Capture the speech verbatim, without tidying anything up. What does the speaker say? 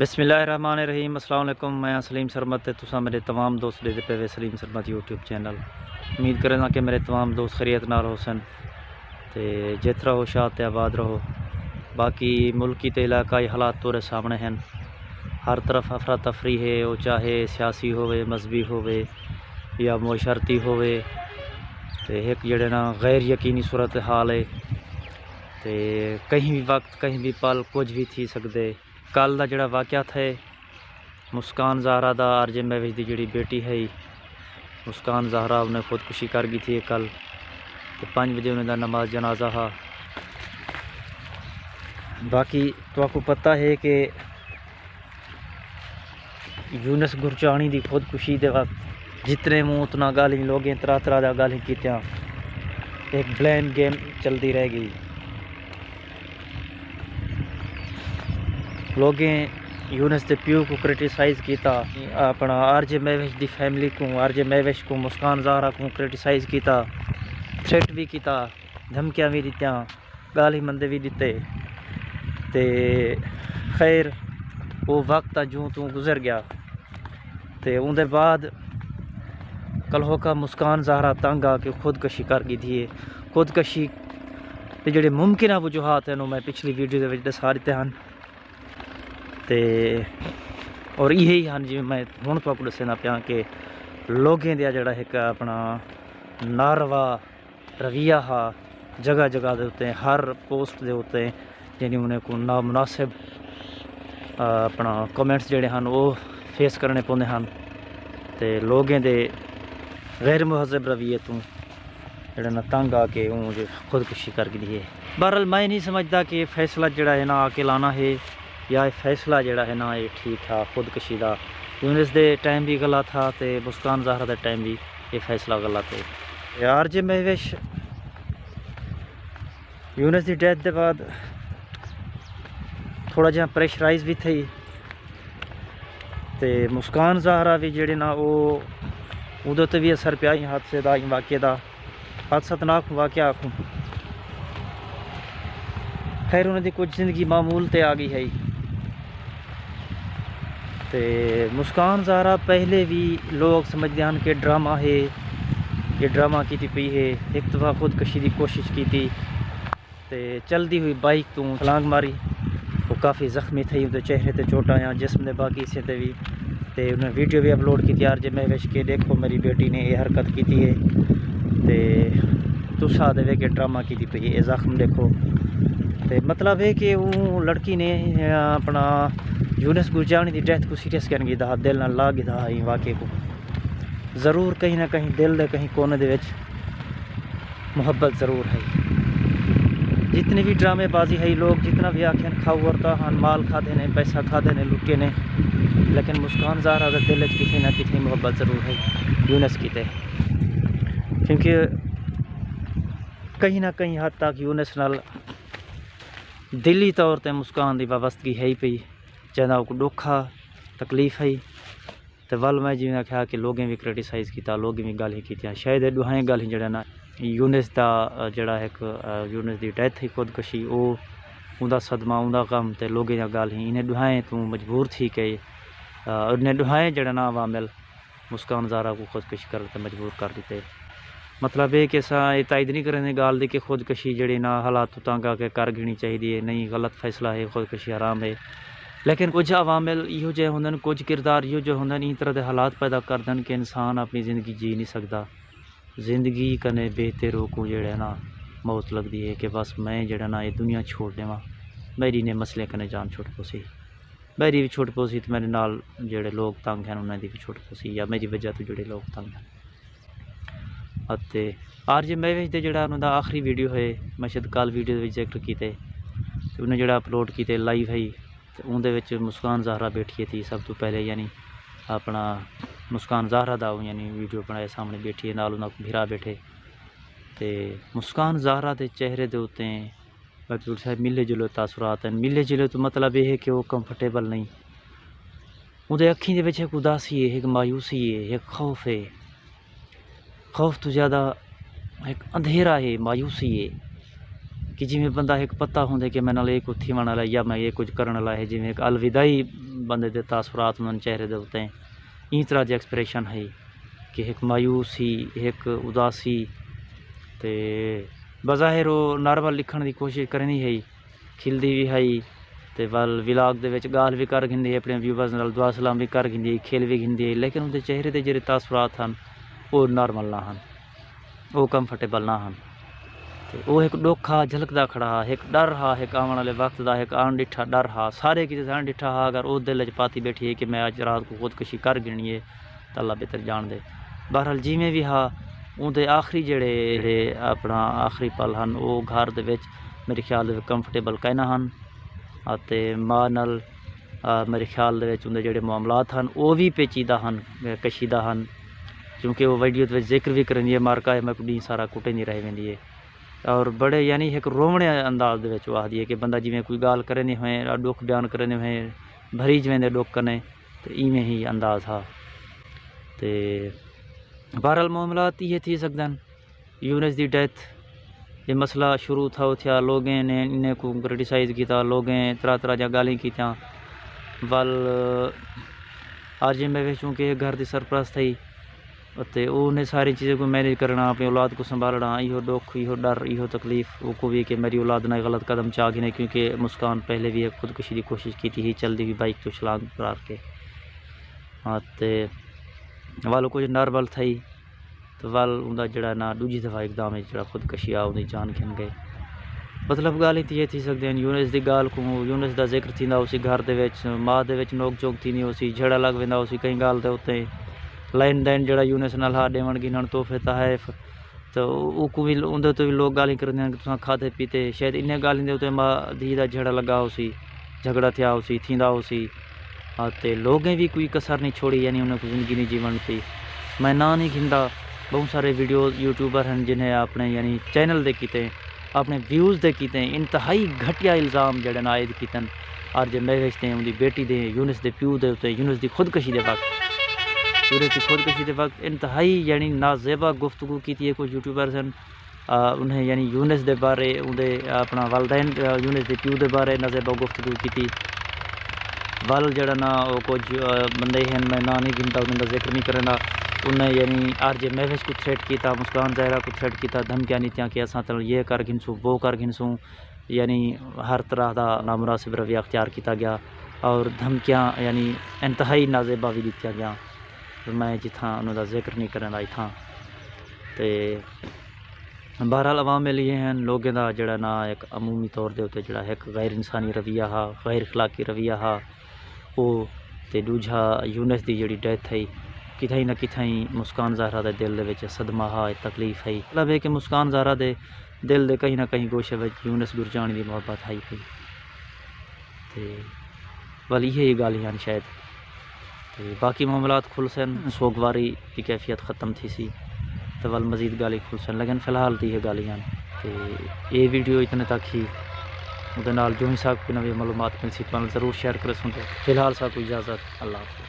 بسم اللہ الرحمن الرحیم۔ السلام علیکم، میں ہاں سلیم سرمد تے تساں میرے تمام دوست ݙیہدے پئے وے سلیم سرمد یوٹیوب چینل۔ امید کرینداں کہ میرے تمام دوست خیریت نال ہوسن تے جیت رہو، شاد تے آباد رہو۔ باقی ملکی تے علاقائی حالات تہاݙے سامݨے ہن، ہر طرف افراتفری ہے، او چاہے سیاسی ہووے، مذہبی ہووے یا معاشرتی ہووے، تے ہک جیڑھے نا غیر یقینی صورتحال ہے تے کہیں وی وقت کہیں وی پل کجھ وی تھی سڳدے۔ کل دا جیڑھا واقعہ تھئے، مسکان زہرا دا، آر جے مہوش دی جیڑھی بیٹی ہئی مسکان زہرا، انہیں خودکشی کر گھدی ہے کل تے پنج وجے انہیں دا نماز جنازہ ہا۔ باقی تہاکوں پتہ ہے کہ یونس گرجانی دی خودکشی دے وقت جتنے منہ اتنا ڳالھیں، لوگیں طرح طرح دا ڳالھیں کیتیاں، ایک بلیم گیم چلدی رہ ڳئی۔ لوگیں یونس دے پیو کوں کرٹیسائز کیتا، اپݨا آر جے مہوش دی فیملی کوں، آر جے مہوش کوں، مسکان زہرا کوں کرٹیسائز کیتا، تھریٹ وی کیتا، دھمکیاں وی ݙتیاں، ڳالھیں مندے وی ݙتے۔ تے خیر، او وقت تاں جوں توں گزر ڳیا۔ تے اوندے بعد کلہوکا مسکان زہرا تنگ آ کے خودکشی کر گھدی ہے۔ خودکشی دے جیڑھے ممکنہ وجوہات ہن، او میں پچھلی ویڈیو دے وچ ݙسا ݙتے ہن۔ تے اور ایہے ہی ہن، جیویں میں ہݨ تہاکوں ݙسیندا پیاں کہ لوگیں دا جیڑھا ہک اپݨا ناروا رویہ ہا، جگہ جگہ دے اتے، ہر پوسٹ دے اتے، یعنی انہیں کوں نامناسب، آ، اپݨا کمنٹس جیڑھے ہن، او فیس کرݨے پوندے ہن۔ تے لوگیں دے غیر مہذب رویے توں جیڑھا نا تنگ آ کے اوں جو خودکشی کر گھدی ہے۔ بہرحال، میں نہیں سمجھدا کہ فیصلہ جیڑھا ہے نا عاقلانہ ہے یا اے فیصلہ جیڑھا ہے نا، اے ٹھیک ہا خودکشی دا۔ یونس دے ٹائم وی غلط ہا تے مسکان زہرا دے ٹائم وی اے فیصلہ غلط ہے۔ آر جے مہوش یونس دی ڈیتھ دے بعد تھوڑا جہاں پریشرائز وی تھئی تے مسکان زہرا وی جیڑھے نا، او اوندے تے وی اثر پیا ایں حادثے دا، ایں واقعے دا۔ حادثتناک واقعہ آکھوں۔ خیر، انہاں دی کجھ زندگی معمول تے آ ڳئی ہئی۔ تے مسکان زہرا پہلے وی لوگ سمجھدے ہن کہ ڈرامہ ہے، کہ ڈرامہ کیتی پئی ہے۔ ہک دفعہ خودکشی دی کوشش کیتی تے چلدی ہوئی بائیک توں چھلانگ ماری۔ او کافی زخمی تھئی، اوندے چہرے تے چوٹاں آیاں، جسم دے باقی حصے تے وی۔ تے انہیں ویڈیو وی اپلوڈ کیتی، آر جے مہوش، کہ ݙیکھو میری بیٹی نے اے حرکت کیتی ہے تے تساں آہدے وے کہ ڈرامہ کیتی پئی ہے، اے زخم ݙیکھو۔ تے مطلب ہے کہ اوں لڑکی نے، اپݨا یونس گرجانی دی ڈیتھ کوں سیریس کین گھدا ہا، دل نال لا گھدا ہا ایں واقعے کوں۔ ضرور کہیں نہ کہیں دل دے کہیں کونے دے وچ محبت ضرور ہئی۔ جتنی وی ڈرامے بازی ہئی، لوگ جتنا وی آکھن، کھاؤ ورتا ہن، مال کھادے نے، پیسہ کھادے نے، لٹے نے، لیکن مسکان زہرا دے دل وچ کتھے نہ کتھے محبت ضرور ہئی یونس کیتے۔ کیونکہ کہیں نہ کہیں حد تک یونس نال دلی طور تے مسکان دی وابستگی ہئی پئی، جیندا اوکوں ݙکھ ہا، تکلیف ہئی۔ تے ول میں جیویں آکھیا کہ لوگیں وی کرٹیسائز کیتا، لوگیں وی ڳالھیں کیتیاں۔ شاید اے ݙوہائیں ڳالھیں جیڑھے نا، یونس دا، آ، جیڑھا ہک، آ، یونس دی ڈیتھ ہئی، خودکشی، او، اوندا صدمہ، اوندا غم تے لوگیں دیاں ڳالھیں، انہیں ݙوہائیں توں مجبور تھی کے، آ، انہیں ݙوہائیں جیڑھے نا عوامل مسکان زہرا کوں خودکشی کرݨ تے مجبور کر ݙتے۔ مطلب اے کہ اساں اے تائید نہیں کریندے ڳالھ دی کہ خودکشی جیڑھی نا حالات توں تنگ آ کے کر گھنݨی چاہیدی ہے، نہیں، غلط فیصلہ ہے، خودکشی حرام ہے۔ لیکن کجھ عوامل ایہو جہے ہوندن، کجھ کردار ایہو جہے ہوندن، ایں طرح دے حالات پیدا کردن کہ انسان اپݨی زندگی جی نہیں سڳدا۔ زندگی کنے بہتر اوکوں جیڑھے نا موت لڳدی ہے کہ بس میں جیڑھا نا اے دنیا چھوڑ ݙیواں، میݙی انہیں مسئلے کنے جان چھٹ پوسی۔ میݙی وی چھٹ پوسی تے میݙے نال جیڑھے لوگ تنگ ہن، انہاں دی وی چھٹ پوسی، یا میݙی وجہ توں جیڑھے لوگ تنگ ہن۔ اتے آر جے مہوش دے جیڑھا انہاں دا آخری ویڈیو ہے، میں شاید کل ویڈیو دے وچ ذکر کیتے، تے انہیں جیڑھا اپلوڈ کیتے لائیو ہے، تے اوندے وچ مسکان زہرا بیٹھی ہے تھی سب توں پہلے، یعنی اپݨا مسکان زہرا دا، یعنی ویڈیو بݨائے سامݨے بیٹھی ہے، نال انہاں بھرا بیٹھے۔ تے مسکان زہرا دے چہرے دے اتے بقی صاحب ملے جلے تاثرات ہن۔ ملے جلے توں مطلب اے ہے کہ او کمفرٹیبل نہیں۔ اوندے اکھیں دے وچ ہک اداسی ہے، ہک مایوسی ہے، ہک خوف ہے۔ خوف توں زیادہ ہک اندھیرا ہے، مایوسی ہے کہ جیویں بندہ ہک پتہ ہوندے کہ میݙے نال اے کجھ تھیوݨ والا ہے یا میں اے کجھ کرݨ والا ہے، جیویں ہک الوداعی بندے دے تاثرات ہوندن چہرے دے اتے، ایں طرح دی ایکسپریشن ہئی کہ ہک مایوسی، ہک اداسی۔ تے بظاہر او نارمل لکھݨ دی کوشش کریندی ہئی، کھلدی وی ہئی، تے ول ولاگ دے وچ ڳالھ وی کر گھندی ہئی، اپݨے ویورز نال دعا سلام وی کر گھندی ہئی، کھل وی گھندی ہئی، لیکن اوندے چہرے تے جیڑھے تاثرات ہن، او نارمل نہ ہن، او کمفرٹیبل نہ ہن۔ تے او ہک ݙکھ ہا، جھلکدا کھڑا ہا، ہک ݙر ہا، ہک آوݨ والے وقت دا ہک اݨ ݙٹھا ݙر ہا۔ سارے کیتے اݨ ݙٹھا ہا، اگر او دل وچ پاتی ٻیٹھی ہئی کہ میں اڄ رات کوں خودکشی کر گھنݨی ہے، تاں اللہ بہتر ڄاݨدے۔ بہرحال جیویں وی ہا، اوندے آخری جیڑھے، جیڑھے اپݨا آخری پل ہن، او گھر دے وچ میرے خیال دے وچ کمفرٹیبل کائنا ہن۔ اتے ماء نال، آ، میرے خیال دے وچ اوندے جیڑھے معاملات ہن، او وی پیچیدہ ہن، کشیدہ ہن، کیونکہ او ویڈیو دے وچ ذکر وی کریندی ہے، مارکا ہے، میکوں ݙینہہ سارا کٹیندی رہ ویندی ہے۔ اور بڑے، یعنی، ہک رووݨے انداز دے وچ او آہدی ہے کہ بندا جیویں کوئی ڳالھ کریندے ہوئے، ݙکھ بیان کریندے ہوئے، بھریج ویندے ݙکھ کنے، تے ایویں ہی انداز ہا۔ تے بہرحال معاملات ایہے تھی سڳدن۔ یونس دی ڈیتھ، اے مسئلہ شروع تھا اتھیا، لوگیں نے انہیں کوں کرٹیسائز کیتا، لوگیں طرح طرح دیاں ڳالھیں کیتیاں۔ ول آر جے میوش چونکہ گھر دی سرپرست ہئی، اتے او انہیں ساری چیزیں کوں مینیج کرݨا، اپݨی اولاد کوں سنبھالݨا، ایہو ݙکھ، ایہو ݙر، ایہو تکلیف اوکوں وی کہ میݙی اولاد نہ غلط قدم چا گھنے، کیونکہ مسکان پہلے وی ہک خودکشی دی کوشش کیتی ہئی، چلدی ہوئی بائیک توں چھلانگ مار کے۔ ہاں، تے ول کجھ نارمل تھئی، تے ول اوندا جیڑھا نا ݙوجھی دفعہ اقدام وچ جیڑھا خودکشی آ، اوندی جان گھن ڳئے۔ مطلب، ڳالھیں تاں اے تھی سڳدیاں ہن، یونس دی ڳالھ کوں، یونس دا ذکر تھیندا ہوسی گھر دے وچ، ماء دے وچ نوک جھوک تھیندی ہوسی، جھیڑا لڳ ویندا ہوسی کہیں ڳالھ دے اتے۔ لین دین جیڑھا یونس نال ہا، ݙیوݨ گھنݨ، تحفے، تحائف، تے اوکوں وی، اوندے تے وی لوک ڳالھیں کریندے ہن کہ تساں کھادے پیتے، شاید انہیں ڳالھیں دے اتے ماء دھی دا جھیڑا لڳا ہوسی، جھڳڑا تھیا ہوسی، تھیندا ہوسی۔ ہاں، تے لوگیں وی کوئی کسر نہیں چھوڑی، یعنی انہیں کوں زندگی نہیں جیوݨ ݙتی۔ میں ناں نہیں گھندا، ٻہوں سارے ویڈیوز یوٹیوبر ہن جنہیں اپݨے، یعنی، چینل دے کیتے، اپݨے ویوز دے کیتے انتہائی گھٹیا الزام جیڑھے نا عائد کیتن۔ آر جے مہوش تے اوندی بیٹی دے، یونس دے پیو دے اتے یونس دی خودکشی دے وقت، یونس دی خودکشی دے وقت انتہائی، یعنی، نازیبا گفتگو کیتی ہے کچھ یوٹیوبرز ہن۔ آ، انہیں، یعنی، یونس دے بارے، اوندے اپݨا والدین، آ، یونس دے پیو دے بارے نازیبا گفتگو کیتی۔ ول جیڑھا نا، او کجھ، آ، بندے ہن، میں ناں نہیں گھندا، انہیں دا ذکر نہیں کریندا۔ انہیں، یعنی، آر جے مہوش کوں تھریٹ کیتا، مسکان زہرا کوں تھریٹ کیتا، دھمکیاں ݙتیاں کہ اساں تاں یہ کر گھنسوں، وہ کر گھنسوں، یعنی، ہر طرح دا نامناسب رویہ اختیار کیتا ڳیا اور دھمکیاں، یعنی، انتہائی نازیبا وی ݙتیاں ڳیاں۔ میں جتھاں انہاں دا ذکر نہیں کریندا اتھاں۔ تے بہرحال عوام اے لیے ہن، لوگیں دا جیڑھا نا ہک عمومی طور دے اتے جیڑھا ہک غیر انسانی رویہ ہا، غیر اخلاقی رویہ ہا، او تے ݙوجھا یونس دی جیڑھی ڈیتھ ہئی، کتھائیں نہ کتھائیں مسکان زہرا دے دل دے وچ صدمہ ہا، تکلیف ہئی۔ مطلب ہے کہ مسکان زہرا دے دل دے کہیں نہ کہیں گوشے وچ یونس گرجانی دی محبت ہئی پئی۔ تے ول ایہے ہی ڳالھیں ہن شاید۔ تے باقی معاملات کھلسن، سوگواری دی کیفیت ختم تھیسی، تے ول مزید ڳالھیں کھلسن، لیکن فی الحال تے ایہے ڳالھیں ہن۔ تے اے ویڈیو اتنے تک ہی، اوندے نال جو ہی ساکوں کوئی نویں معلومات ملسی، تہاݙے نال ضرور شیئر کریسوں۔ تے فی الحال ساکوں اجازت، اللہ حافظ۔